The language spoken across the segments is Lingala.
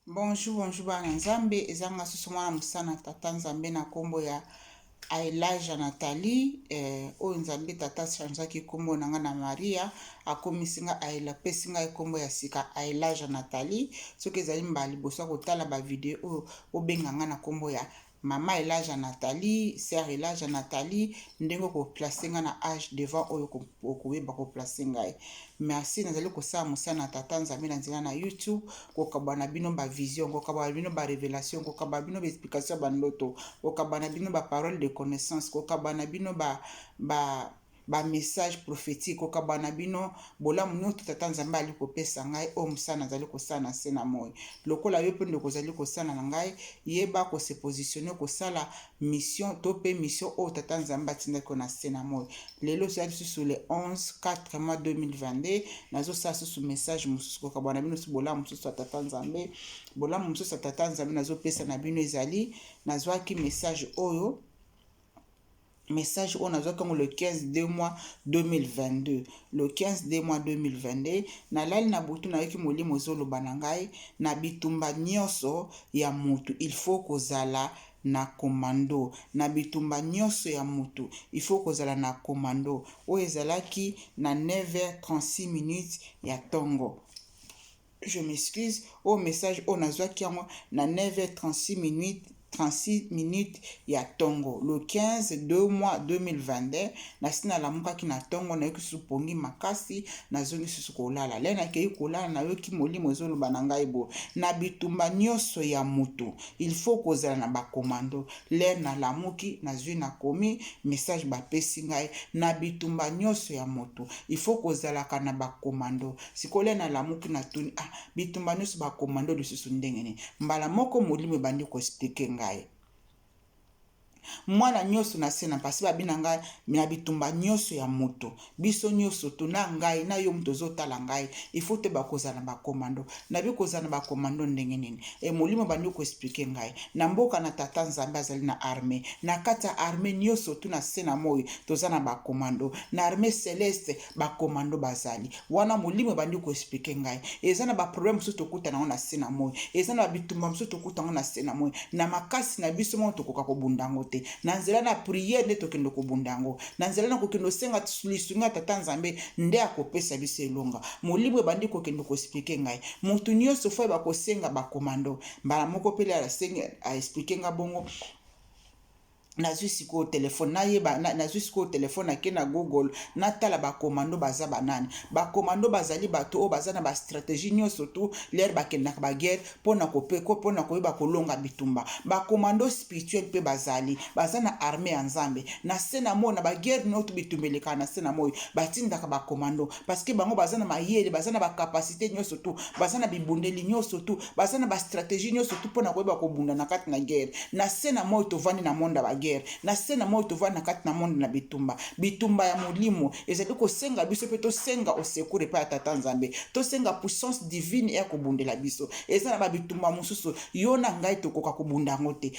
Bonjour bonjour bana nzambe eza nga susu mwana mosana tata nzambe na kombo ya Elijah Nathalie eh, oyo nzambe tata changeaki kombo na nga na Maria akomisi nga Aela apesi ngai kombo ya sika Elijah Nathalie. Soki ezali mbala liboso ya kotala ba video oyo, obenga nga na kombo ya Mama Elijah Nathalie, sœur Elijah Nathalie, ndenge oko placer nga na age devant oyo okoyeba ko placer ngai. Merci, nazali kosala mosala na Tata Nzambe na nzela na YouTube, kokabwana na bino ba vision, kokabwana na bino ba revelation, kokabwana na bino ba explication ya ba ndoto, kokabwana na bino ba parole de connaissance, kokabwana na bino ba ba ba message prophetique, kokaba na bino bolamu nyoto Tata Nzambe ali kopesa ngai, oyo mosala nazali kosala na se na moi. Lokola yo mpe ndeko ozali kosala na ngai, yeba ko se positionner, kosala mission to mpe mission oyo Tata Nzambe atindaki yo na se na moi. Lelo ezali lisusu le 11 4 mois 2022, nazosala susu message mosusu kokaba na bino bolamu mosusu ya Tata Nzambe. Bolamu mosusu ya Tata Nzambe nazopesa na bino ezali, nazwaki message oyo message oyo nazwaki yango le 15 2 mois 2022, le 15 2 mois 2022. Nalali na butu, nayoki molimo ezoloba na ngai: na bitumba nyonso ya mutu, il faut kozala na commando. Na bitumba nyonso ya mutu, il faut kozala na commando. Oyo ezalaki na 9h36 minutes ya ntongo. Je m'excuse, oyo message oyo nazwaki yango na 9h36 minutes, 36 minutes ya ntongo, le 15 2 mois 2022. Nasi nalamukaki na ntongo, nayoki susu pongi makasi, nazongi susu kolala. Le nakei kolala, nayoki molimo ezoloba na ngai boye: na bitumba nyonso ya mutu, il faut kozala na bakomando. Le nalamuki, nazwi, nakomi message bapesi ngai: na bitumba nyonso ya motu, il faut kozalaka na bakomando. Sikoyo le nalamuki, natuni: ah, bitumba nyonso, bakomando lisusu ndenge nini? Mbala moko molimo ebandi koexpliquer ngai: mwana nyonso na se na mpasi babi na ngai, na bitumba nyonso ya moto, biso nyonso to na ngai na yo moto ozotala ngai, il faut te bakozala na bakomando. Nabi kozala na bakomando ndenge nini? E molimo bandi koexpliquer ngai: na mboka na Tata Nzambe azali na armée. Na kati ya armée nyonso tu na se na moi, toza na bakomando. Na armée céleste, bakomando bazali wana. Molimo ebandi koexpliquer ngai: eza na baproblème mosusu tokutana yango na se na moi, eza na babitumba mosusu tokutana yango na se na moi. Na makasi na biso moko tokoka kobunda yango te. Na nzela na prière nde tokende kobunda yango, na nzela na kokende osenga lisungi ya Tata Nzambe nde akopesa biso elonga. Molimo ebandi kokende koexpliquer ngai: motu nyonso faut yeba kosenga bakomando. Mbala moko mpe asengi, aexpliquer nga bongo. Nazwi sikoyo telefone, nayeba, nazwi sikoyo telefone, nake na Google, natala bakomando baza banani. Bakomando bazali bato oyo baza na bastratégie nyonso tu lere bakendaka baguerre mpona mpona koyeba kolonga bitumba. Bakomando spirituel mpe bazali, baza na armée ya Nzambe na se na moi. Na baguerre nyonso, bitumba elekaka na se na moi, batindaka bakomando parce que bango baza na mayele, baza na bacapacité nyonso tu, baza na bibundeli nyonso tu, baza na bastratégie nyonso tu mpona koyeba kobunda na kati na guerre. Na se na moi tovandi na monde ya baguerre. Na se na moi tovandi na kati na monde na bitumba. Bitumba ya molimo ezali kosenga biso mpe tosenga au secours epai ya Tata Nzambe, tosenga puissance divine ya kobundela biso. Eza na babitumba mosusu yo na ngai tokoka kobunda yango te,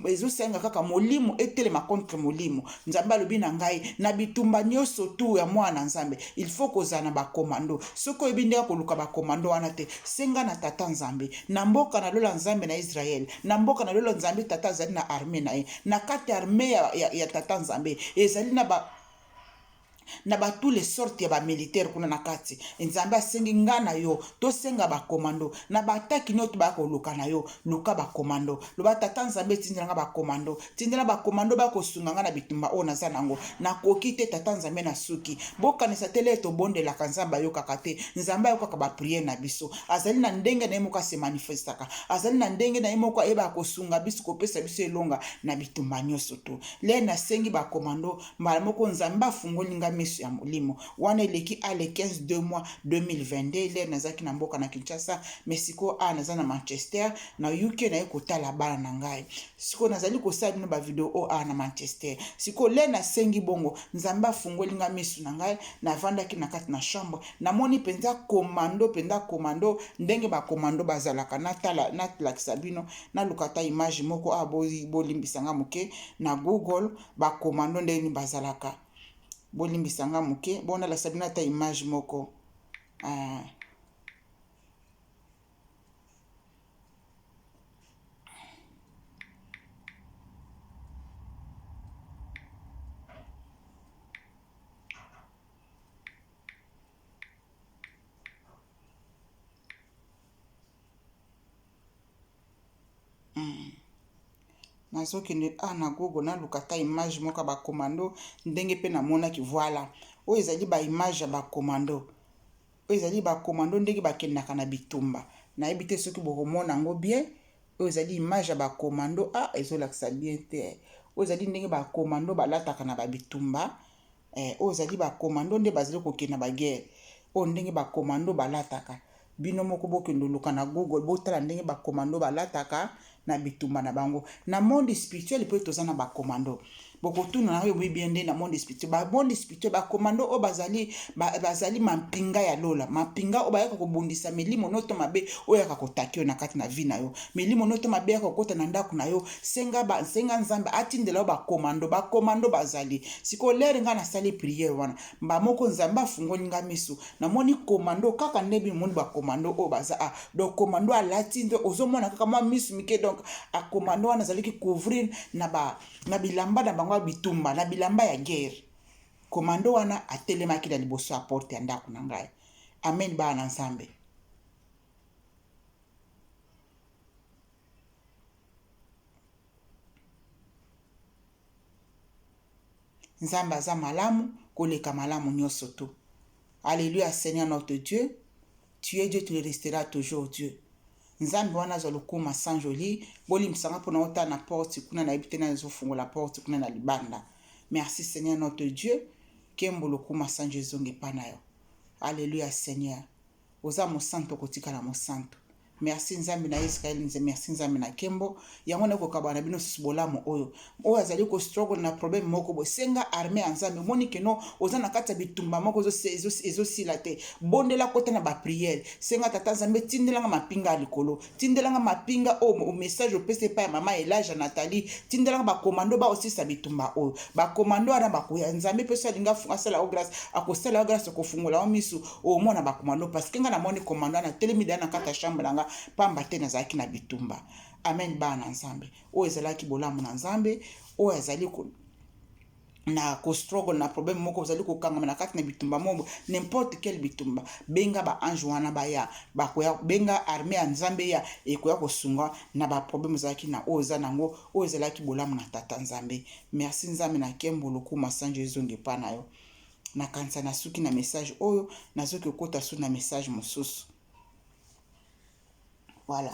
ezosenga kaka molimo etelema contre molimo. Nzambe alobi na ngai: na bitumba nyonso tu ya mwana Nzambe, il faut kozala na bakomando. Soki oyebi ndenge koluka bakomando wana te, senga na Tata Nzambe na mboka na lola, Nzambe na Israele. Na mboka na lola, Nzambe Tata azali na armée na ye. Na kati ya armée ya Tata Nzambe ezali na ba tous les sortes ya bamilitaire kuna na kati. Nzambe asengi nga na yo tosenga bakomando. Na bataki nyonso baya koluka na yo, luka bakomando. Loba: Tata Nzambe, tindela nga bakomando, tindela bakomando baya kosunga nga na bitumba oyo naza nango, nakoki te. Tata Nzambe, na suki bokanisa te le tobondelaka Nzambe ayokaka te. Nzambe ayokaka baprière na biso. Azali na ndenge na ye moko ase manifestaka, azali na ndenge na ye moko ayebaka kosunga biso, kopesa biso elonga na bitumba nyonso to le nasengi bakomando. Mbala moko Nzambe afungoli nga miso ya molimo. Wana eleki a le 15 2 mois 2022, lere nazalaki na mboka na Kinshasa. Mais sikoyo awa naza na Manchester na UK, naye kotala bana na ngai. Sikoyo nazali kosala bino bavideo oyo awa na Manchester. Sikoyo le nasengi bongo, Nzambe afungoli nga miso na ngai. Navandaki na kati na chambre, namoni mpenza komando, mpenza komando, ndenge bakomando bazalaka. Natala, nalakisa bino, naluka ata image moko awa. Bolimbisa nga moke, na Google bakomando ndenge bazalaka. Bolimbisa nga moke, bonalakisa bino ata image moko. Nazokende a na Google naluka ata image moko ya ba commando ndenge pe namonaki voilà. Oyo ezali ba image ya ba commando. Oyo ezali ba commando ndenge bakendaka na bitumba. Nayebi te soki bokomona yango bien. Oyo ezali image ya ba commando. Ah, ezolakisa bien te. Oyo ezali ndenge ba commando balataka na ba bitumba. Eh, oyo ezali ba commando nde bazali kokende na ba guerre. Oyo ndenge ba commando balataka. Bino moko bokende oluka na Google botala ndenge ba commando balataka na bitumba na bango. Na monde spirituel pe toza na ba commando. Bokotuna na oyo bien nde na monde spirituel. Ba monde spirituel ba commando oyo bazali ba, bazali mampinga ya lola. Mampinga oyo bayaka kobundisa milimo noto mabe oyo yaka kotaki yo na kati na vie na yo. Milimo noto mabe yaka kokota na ndako na yo. Senga ba senga Nzambe atindela yo ba commando. Ba commando bazali. Sikoyo lere nga nasali prière wana. Mbala moko Nzambe afungoli nga misu. Namoni commando kaka nde bino moni ba commando oyo baza ah donc commando alati nde ozomona kaka mwa misu mike donc a commando wana azalaki couvrir na ba na bilamba na bango ya bitumba na bilamba ya guerre. Commando wana atelemaki na liboso ya porte ya ndako na ngai. Amen bana na Nzambe. Nzambe aza malamu koleka malamu nyoso tout. Alleluia Seigneur notre Dieu, tu es Dieu tu le resteras toujours Dieu. Nzambe wana azwa lokuma sans jolie, bolimbisa nga pona otala na porte kuna nayebi te nani azofungola porte kuna na libanda. Merci Seigneur notre Dieu, kembo lokuma sanjo ezonga epa na yo. Alleluia Seigneur. Oza mosantu okotikala mosantu. Merci Nzambe na Israël, merci Nzambe na kembo. Yango na kokabana na bino susu bolamu oyo. Oyo azali ko struggle na problème moko bo senga armée ya Nzambe. Omoni que non oza na kati ya bitumba moko ezo sila te. Bondela kota na ba prière. Senga tata Nzambe tindela nga mapinga ya likolo. Tindela nga mapinga oyo message opesi epai ya mama Elaja Nathalie. Tindela nga ba commando ba osisa bitumba oyo. Ba commando wana bakoya. Nzambe pe so alinga asala yo grâce, akosala yo grâce kofungola yo misu. Omona ba commando parce que nga namoni commando wana atelemi deja na kati ya chambre na nga pamba te nazalaki na bitumba. Amen bana na Nzambe. Oyo ezalaki bolamu na Nzambe, oyo azali ko na ko struggle na problème moko ozali kokangama na kati na bitumba moko n'importe quel bitumba benga ba ange wana baya bakoya benga armée ya Nzambe ya ekoya kosunga na ba problème ozalaki na oyo oza nango oyo ezalaki bolamu na tata Nzambe. Merci Nzambe na kembo lokuma sanjo ezonga epa na yo. Nakanisa nasuki na message oyo, nazoki kokota su na message mosusu. Voilà.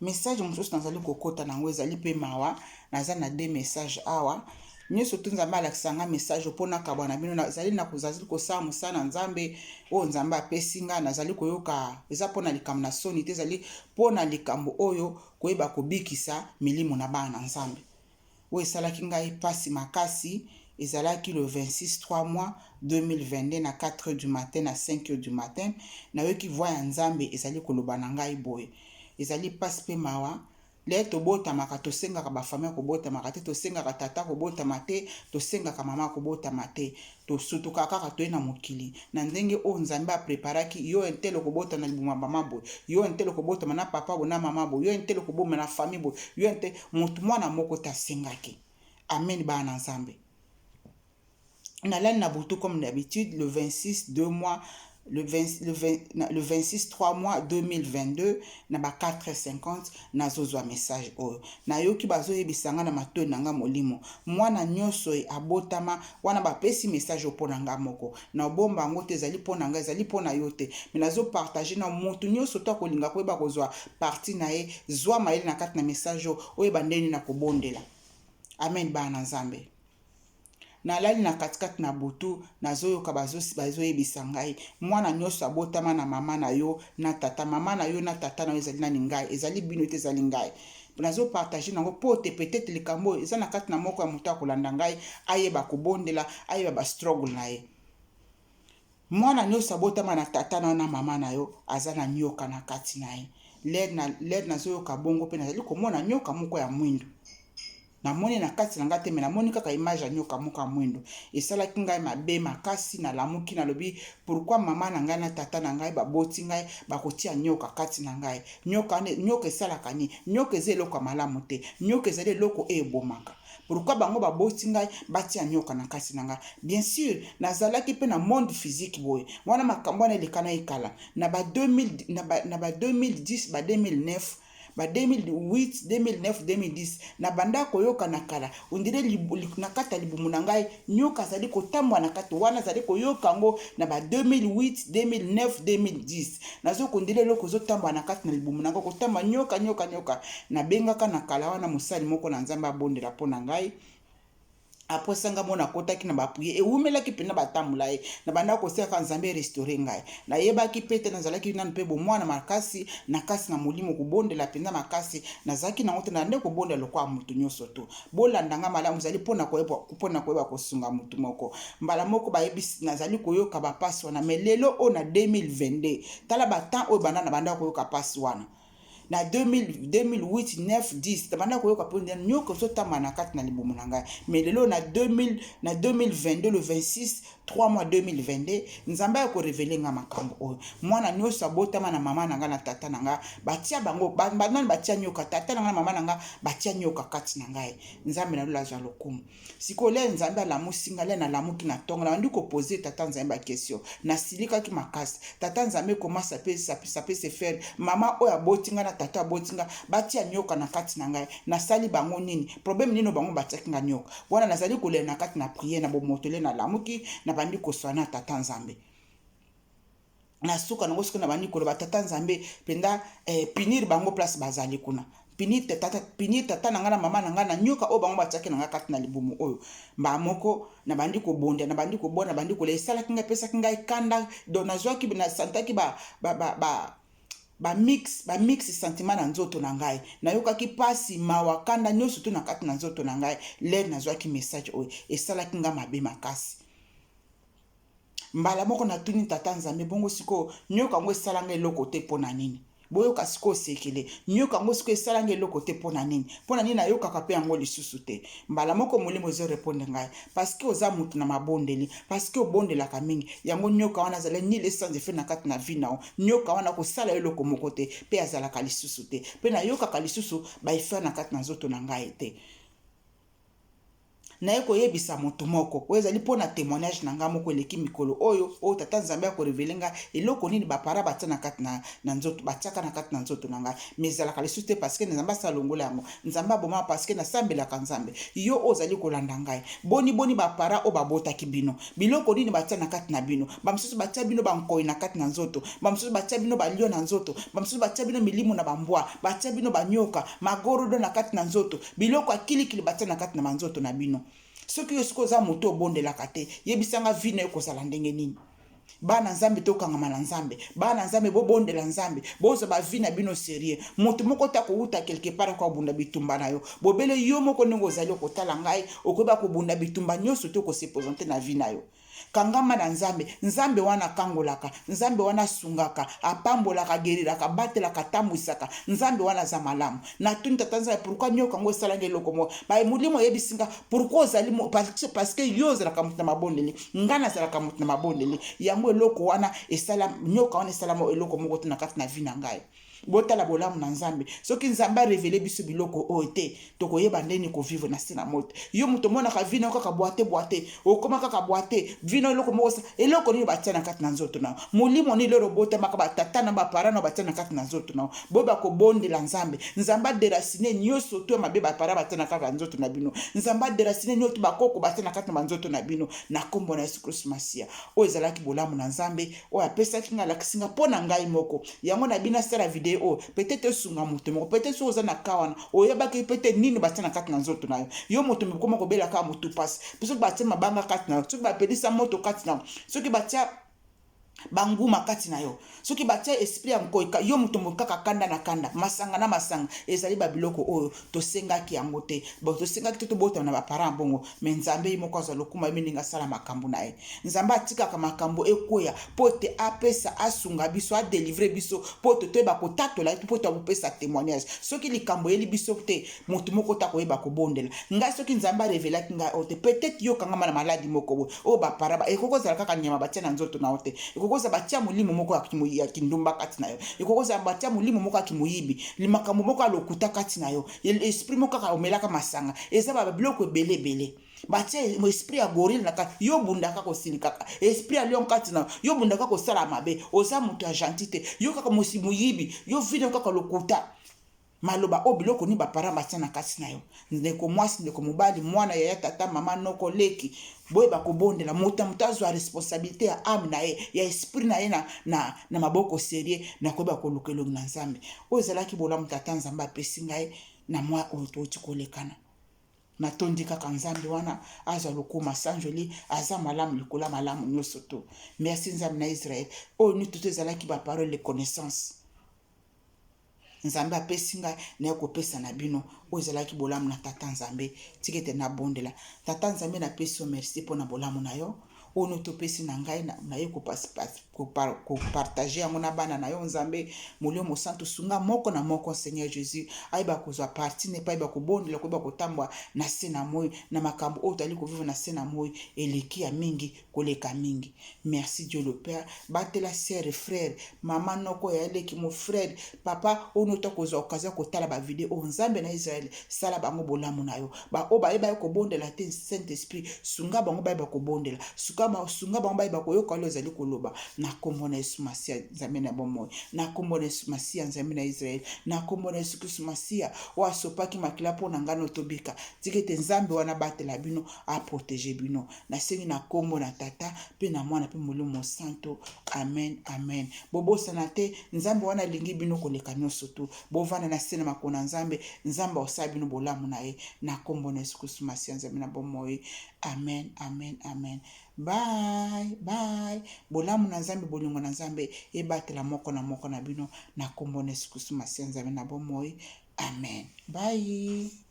Message mosusu nazali kokota na yango ezali mpe mawa. Naza na deux messages awa. Nyonso tu Nzambe alakisa nga message mpo nakabwa na bino. Nazali na kozali kosala mosala na Nzambe oyo Nzambe apesi nga. Nazali koyoka eza mpo na likambo na soni te, ezali mpo na likambo oyo koyeba kobikisa milimo na bana na Nzambe. Oyo esalaki ngai pasi makasi ezalaki le 26 3 mois 2022 na 4 heures du matin na 5 heures du matin nayoki voix ya Nzambe ezali koloba na ngai boye ezali pasi pe mawa le tobotamaka tosengaka ba famille kobotamaka te tosengaka tata kobotama te tosengaka mama kobotama te Tosutukaka kaka toye na mokili na ndenge oyo Nzambe a preparaki yo un tel okobotama na libumu ya mama boye, yo un tel okobotama na papa boye na mama boye, yo un tel okoboma na famille boye, yo un tel mutu mwana moko te asengaki. Amen bana na Nzambe. Nalali na butu comme d'habitude le 26 2 mois le, 20, le, 20, le 26 3 mois 2022 na ba 4h50 nazozwa message oyo nayoki bazoyebisa nga na matoi na nga molimo mwana nyonso e abotama wana bapesi message oyo mpo na nga moko na obomba yango te ezali mpo na nga ezali mpo na yo te me nazopartage na moto nyonso to akolinga koyeba kozwa parti na ye zwa mayele na kati na message oyo oyeba ndenge nini na kobondela amen bana na nzambe Nalali na katikati na butu, nazoyoka bazoyebisa ngai, mwana nyonso abotama na mama na yo na tata, mama na yo na tata na yo ezali nani? Ngai. Ezali bino te, ezali ngai. Nazo partager nango po te peut-être likambo oyo eza na kati na moko ya moto akolanda ngai, ayeba kobondela, ayeba ba struggle na ye. Mwana nioso abotama na tata na yo na mama na yo aza na nioka na kati na ye. Lere nazoyoka bongo pe nazali komona nioka moko ya mwindu. Namoni na kati na ngai te me namoni kaka image ya nioka moko ya mwindu. Esalaki ngai mabe makasi, nalamuki nalobi pourquoi mama na ngai na tata na ngai baboti ngai bakotia nioka kati na ngai. Nioka nioka esalaka nini? Nioka eza eloko ya malamu te. Nioka ezali eloko oyo ebomaka. Pourquoi bango baboti ngai batia nioka na kati na ngai? Bien sur nazalaki pe na monde physique boye wana makambo wana elekanaki kala na ba 2000 na ba 2010 ba 2009. Ba 2008, 2009, 2010 na banda koyoka na kala on dirait na kati ya libumu na ngai nyoka azali kotambola na kati wana, azali koyoka yango na ba 2008, 2009, 2010. Nazo kondile eloko ezotambola na kati na libumu na ngai, kotambola nyoka, nyoka, nyoka. Nabengaka na kala wana mosali moko na Nzambe abondela mpo na ngai. Après nga mona akotaki na baprière, ewumelaki mpena batambola ye na banda kosekaka Nzambe restaure ngai. Nayebaki mpe te, nazalaki nanu mpe bomwana makasi na kasi na molimo, kobondela mpenza makasi nazalaki nango te. Na nde kobondela lokola motu nyonso to bolanda nga malamu, ezali mpona koyeba kosunga motu moko. Mbala moko bayebisi, nazali koyoka bapasi wana. Mais lelo oyo na 2022, tala batemps oyo banda na banda koyoka pasi wana na 2000, 2008, 9, 10, banda koyoka mpo nyoka ezotambola na kati na libumu na ngai. Mais lelo na 2000, na 2022, le 26 3 mois 2022, Nzambe ya korévéler nga makambo oyo. Mwana nyonso abotama na mama na ngai na tata na ngai, batia bango banani, batia nyoka. Tata na ngai na mama na ngai batia nyoka kati na ngai. Nzambe na lola azwa lokumu. Sikoyo le Nzambe alamusi nga, le nalamuki na ntongo, nabandi koposer tata Nzambe baquestion. Nasilikaki makasi. Tata Nzambe, comment ça peut se faire, mama oyo aboti nga na tata aboti nga batia nyoka na kati na ngai? Nasali bango nini? Problème nini bango batiaki nga nyoka wana? Nazali kolela na kati na prière na bomoto. Le nalamuki, nabandi koswana na tata Nzambe. Na suka nango soki nabandi koloba, tata Nzambe mpenza punir bango place bazali kuna, punir tata na ngai na mama na ngai na nyoka oyo bango batiaki na ngai kati na libumu oyo. Mbala moko nabandi kobonda, nabandi kobonda, nabandi kolela. Esalaki ngai, epesaki ngai kanda. Donc nazwaki, nasantaki ba bamix sentiment na nzoto na ngai. Nayokaki mpasi, mawa, kanda nyonso to na kati na nzoto na ngai. L'heure nazwaki message oyo, esalaki ngai mabe makasi. Mbala moko natuni tata Nzambe: bongo sikoyo nyoka yango esalanga eloko te, mpo na nini? Boyoka sikoyo sekele, nyoka yango sikoyo esalanga eloko te, mpo na nini? Mpo na nini nayokaka mpe yango lisusu te? Mbala moko molimo ezorépondre ngai: parce que oza motu na mabondeli, parce que obondelaka mingi. Yango nyoka wana azali nul, sans effet na kati na vie na yo. Nyoka wana kosala eloko moko te, mpe azalaka lisusu te, mpe nayokaka lisusu baeffet na kati na nzoto na ngai te. Naye koyebisa moto moko oyo ezali mpo na témoignage na ngai moko eleki mikolo oyo. Oyo tata Nzambe akorévéler ngai eloko nini bapara batia na kati na nzoto, batiaka na kati na nzoto na ngai, mais ezalaka lisusu te, parce que Nzambe asala longola yango, Nzambe aboma, parce que nasambelaka Nzambe. Yo oyo ozali kolanda ngai, boni boni bapara oyo babotaki bino, biloko nini batia na kati na bino? Bamosusu batia bino bankoi na kati na nzoto, bamosusu batia bino balio na nzoto, bamosusu batia bino milimo na bambwa, batia bino banyoka, magorodo na kati na nzoto, biloko ya kilikili batia na kati na banzoto na bino. Soki yo soki oza moto obondelaka te, yebisanga, vie na yo kozala ndenge nini? Bana Nzambe, tokangama na Nzambe. Bana Nzambe, bobondela Nzambe, bozwa bavie na bino sérieux. Moto moko ta kowuta quelque part akobunda bitumba na yo, bobele yo moko. Ndenge ozali okotala ngai, okoyeba kobunda bitumba nyonso te okose présenter na vie na yo. Kangama na Nzambe. Nzambe wana akangolaka, Nzambe wana asungaka, apambolaka, aguériraka, abatelaka, atambwisaka. Nzambe wana aza malamu. Natuni tata Nzambe: pourquoi nyoka yango esalanga eloko moko? Molimo oyebisi nga: pourquoi ozali, parce que yo ozalaka moto na mabondeli, nga nazalaka moto na mabondeli. Yango eloko wana esala, nyoka wana esalama eloko moko te na kati na vie na ngai. Botala bolamu na Nzambe. Soki Nzambe arévéler biso biloko oyo te, tokoyeba ndeni kovivre na se na moto. Yo moto omonaka vie na yo kaka bwate bwate, okóma kaka bwate vie na eloko moko. Eloko nini batia na kati na nzoto na yo? Molimo nini lelo obotamaka, batata na bapara na batia na kati na nzoto na yo? Boyeba kobondela Nzambe. Nzambe adéraciner nyonso to ya mabe bapara batia na kati ya nzoto na bino. Nzambe adéraciner nyonso to bakoko batia na kati na banzoto na bino, na nkombo na Yesu Kristu Masiya. Oyo ezalaki bolamu na Nzambe oyo apesaki ngai, alakisi nga mpo na ngai moko. Yango na bino asala video oyo, peut-être esunga moto moko. Peut-être soki oza na ka wana, oyebaki peut-être nini batia na kati na nzoto na yo. Yo moto mokoma kobela kaka motu pasi, mpe soki batia mabanga kati na yo, soki bapelisa moto kati na yo, soki batia banguma kati na yo, soki batia esprit ya nkoi, yo moto kaka kanda na kanda, masanga na masanga, ezali babiloko oyo tosengaki yango te. Bon, tosengaki te tobotama na baparent bongo. Mais Nzambe ye moko azwa lokumu, ayebi ndenge asala makambo na ye. Nzambe atikaka makambo ekweya mpo ete apesa, asunga biso, adélivrer biso, mpo ete toyeba kotatola ye, mpo ete akopesa témoignage. Soki likambo eyeli biso te, motu moko ta koyeba kobondela. Ngai, soki Nzambe arévélaki ngai oyo te, peut-être yo okangama na maladi moko boye oyo bapara. Ekoki kozala kaka nyama batia na nzoto na yo te, ekoki kozala batia molimo moko ya kindumba kati na yo, ekoki kozala batia molimo moko ya kimoyibi, makambo moko ya lokuta kati na yo, esprit moko kaka omelaka masanga. Eza babiloko ebele ebele. Batia esprit ya gorille na kati yo, bundaka kosilikaka, esprit ya lion kati na yo, bundaka kosala mabe. Oza moto ya gentil te, yo kaka moyibi, yo vino kaka lokuta. Maloba oyo biloko nini baparent batia na kati na yo? Ndeko mwasi, ndeko mobali, mwana, yaya, tata, mama, noko, leki, boyeba kobondela. Moto na moto azwa responsabilité ya âme na ye, ya esprit na ye na maboko sérieux na koyeba koluka elongi na Nzambe. Oyo ezalaki bolamu Tata Nzambe apesi ngai na mwa oyo touti kolekana. Natondi kaka Nzambe wana azwa lokumu. Asanjoli, aza malamu likolo ya malamu nyonso to. Merci Nzambe na Israel. Oyo nini toto ezalaki baparole de connaissance Nzambe apesi ngai, naye kopesa na bino. Oyo ezalaki bolamu na Tata Nzambe. Tika ete nabondela. Tata Nzambe, napesi yo merci mpo na bolamu na yo oyo no topesi na ngai, naye kopartager yango na bana na yo. Nzambe Molimo Mosantu, sunga moko na moko, Seigneur Jésus, ayeba kozwa parti ne mpe ayeba kobondela, koyeba kotambwa na se na moi na makambo oyo tozali kovivre na se na moi eleki ya mingi koleka mingi. Merci Dieu le Père. Batela sœur, frère, mama, noko ya eleki, mo frère, papa oyo nota kozwa occasion kotala bavideo oyo. Nzambe na Israel, sala bango bolamu na yo. Baoyo bayeba ye kobondela te, Saint Esprit, sunga bango bayeba kobondela, sunga bango bayeba koyoka oyo ezali koloba. Na nkombo na Yesu Masiya, Nzambe na bomoi, na nkombo na Yesu Masiya, Nzambe na Israel, na nkombo na Yesu Kristu Masiya oyo asopaki makila mpo na ngai no tobika, tika ete Nzambe wana abatela bino, aprotéger bino. Nasengi na nkombo na Tata mpe na Mwana mpe Molimo Mosanto. Amen, amen. Bobosana te, Nzambe wana alingi bino koleka nyonso tu. Bovanda na se na makolo na Nzambe. Nzambe akosala bino bolamu na ye, na nkombo na Yesu Kristu Masiya, Nzambe na bomoi. Amen, amen, amen. Bye bye. Bolamu na Nzambe, bolingo na Nzambe ebatela moko na moko na bino, na nkombo na Yesu Kristu Masiya, Nzambe na bomoi. Amen. Bye.